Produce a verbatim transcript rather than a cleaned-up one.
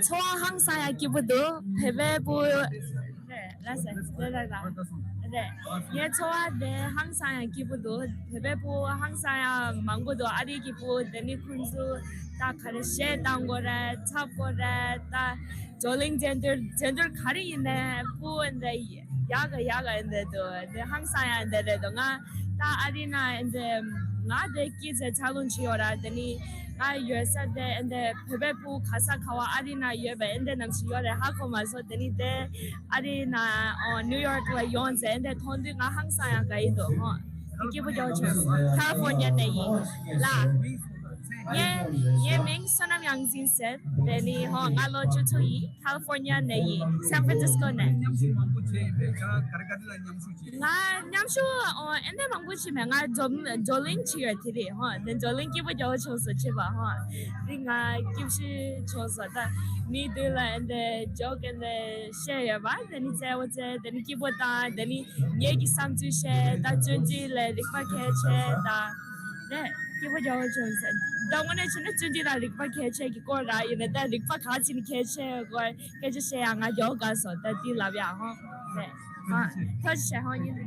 ཚོར་བ་ཧང་སང་ཡང་སྐྱིད་པོ་འདུག་བོད་པའི་བུ། རེད་ལ་ཟེར་རེད་རེད་རེད། རེད། ངའི་ཚོར་བ་དེ་ཧང་སང་ཡང་སྐྱིད་པོ་འདུག་བོད་པའི་བུ་ཧང་སང་ཡང་མང་པོ་འདུག་ཨ་རི་གི་བུ་དེ་ནི་ཁོང་ཚོ་ད་ག་རེ་གཞས་བཏང་དགོས་རེད། འཚབ་དགོས་རེད། ད་བགྲོ་གླེང་འགྲན་བསྡུར་འགྲན་བསྡུར་ག་རེ་ཡིན་ནའི་བུ་འདི་ཡག་ག་ཡག་ག་འདི་འདུག་འདི་ཧང་སང་ཡང་འདི་རེད་འདུག་ང་ད་ཨ་རི་ན་འདི་ང་དེ་སྐྱིད་ཚེ་འཚར་ལོངས་བྱས་ཡོད་ར། དེ་ནི་ང་ཡོད་ས་དེ་འདི་བོད་པའི་བུ་ག་ས་ག་བ་ཨ་རི་ན་ཡོད་པ་འདི་ནམ་ཞིག་ཡོད་རེད་ཧ་གོ་མ་སོང་། དེ་ནི་དེ་ཨ་རི་ན་ཨོ་ནིའུ་ཡོག་ལ་ཡོང་ཚེ་འདི་མཐོང་དུས་ང་ཧང་སང་ཡང་དགའ་ཡི་འདུག་ཧོ། སྐྱིད་པོ་ཡོད་ཆོག་ཁ་ལི་ཧྥོར་ནི་ཡ་ནས་ཡིན་ལ། ངའི་ངའི་མིང་བསོད་ནམས་དབྱངས་འཛིན་ཟེར། དེ་ནི་ཧོ་ང་ལོ་བཅུ་དྲུག་ཡིན། ཁ་ལི་ཧྥོར་ནི་ཡ་ནས་ཡིན། སན་ཧྥ་རན་སིས་ཀོ་ནས། མཉམ་ཞུགས་མང་པོ་བྱས་ཡིན་པས་ཁྱེད་རང་ག་རེ་ག་རེ་ལ་མཉམ་ཞུགས་བྱས། ང་མཉམ་ཞུགས་ཨོ་ཨེ་འདྲ་མང་པོ་བྱས་མེད། ང་བགྲོ་བགྲོ་གླེང་བྱས་ཡོད་དེ་རེད་ཧོ། དེ་བགྲོ་གླེང་སྐྱིད་པོ་ཡོད་ཆོག་སོ་བྱས་པ་ཧོ། དེ་ང་སྐྱིད་ཤོས་ཆོག་སོ། ད་མི་དེ་ལ་ཨེ་འདྲ་ཇོག་ཨེ་འདྲ་བཤད་ཡོད་པ། དེ་ནི་རྩེད་མོ་རྩེ། དེ་ནི་སྐྱིད་པོ་བཏང་། དེ་ནི་ངེད་ཀྱི་བསམ་ཚུལ་བཤད། ད་བརྩོན་འགྲུས་ལ་རིག་པ་གལ་ཆེ་ད། རེད། སྐྱིད་པོ་རྒྱག་བ་བྱུང་ཟེར། ད་དངོས་གནས་བྱས་ན་བརྩོན་འགྲུས་དང་རིག་པ་གལ་ཆེ་གི་སྐོར་ར་ཡིན་ན། ད་རིག་པ་ག་ཚོད་ནི་གལ་ཆེ་སྐོར་སྐད་ཆ་བཤད་ཡ་ང་མགྱོགས་དགའ་སོང་། ད་དེ་ལབ་ཡ་ཧོ། རེད། ཧ། ཐུགས་རྗེ་ཆེ་ཧོ། ཡིན།